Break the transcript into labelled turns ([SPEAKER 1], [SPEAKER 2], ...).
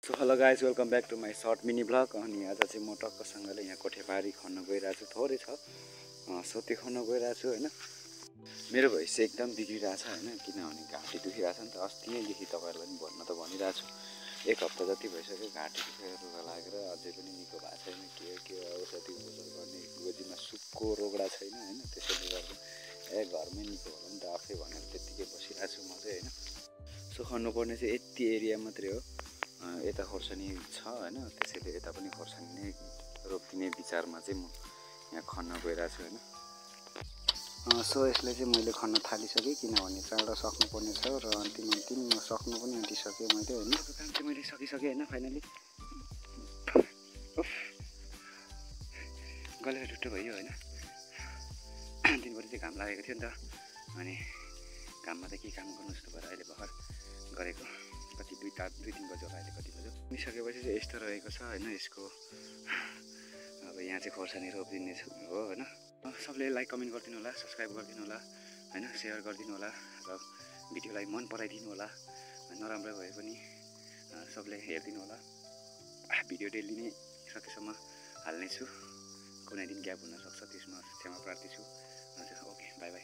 [SPEAKER 1] So hello guys welcome back to my short mini blog. अनि आज चाहिँ म टक्कसँगले यहाँ कोठेबारी खन्न गइरहेको छु। थोरै छ सो त्यो खन्न गइरहेको छु होइन। मेरो भोइस चाहिँ एकदम बिग्रिरहेछ होइन, किनभने घाँटी दुखिरहेछ नि त। अस्ति नैदेखि तपाईँहरूलाई पनि भन्न त भनिरहेको छु, एक हप्ता जति भइसक्यो घाँटी दुखेर रुगा लागेर अझै पनि निको भएको छैन। के औषधि उपचार गर्ने गोजीमा सुक्को रोगडा छैन होइन, त्यसैले गर्दा घरमै निको होला नि त आफै भनेर त्यत्तिकै बसिरहेको छु म चाहिँ होइन। सो खन्नुपर्ने चाहिँ यति एरिया मात्रै हो, यता खोर्सानी छ होइन, त्यसैले यता पनि खोर्सानी नै रोपिदिने विचारमा चाहिँ म यहाँ खन्न गइरहेको छु होइन। सो यसलाई चाहिँ मैले खन्न थालिसकेँ, किनभने चाँडो सक्नुपर्ने छ र अन्तिम म सक्नु पनि आँटिसकेँ मैले होइन। काम चाहिँ मैले सकिसकेँ होइन फाइनली। गलेर ढुट्टो भयो होइन, दिनभरि चाहिँ घाम लागेको थियो नि त। अनि घाममा त के काम गर्नु जस्तो भएर अहिले भर्खर गरेको। कति दुई तिन बज्यो होला अहिले, कति बज्यो निसकेपछि चाहिँ यस्तो रहेको छ होइन। यसको अब यहाँ चाहिँ खोर्सानी रोपिदिने हो होइन। सबले लाइक कमेन्ट गरिदिनु होला, सब्सक्राइब गरिदिनु होला होइन, सेयर गरिदिनु होला र भिडियोलाई मन पराइदिनु होला। नराम्रो भए पनि सबले हेरिदिनु होला। भिडियो डेली नै सकेसम्म हाल्नेछु, कुनै दिन ग्याप हुनसक्छ, त्यसमा क्षमा प्रार्थी छु। हजुर ओके, बाई बाई।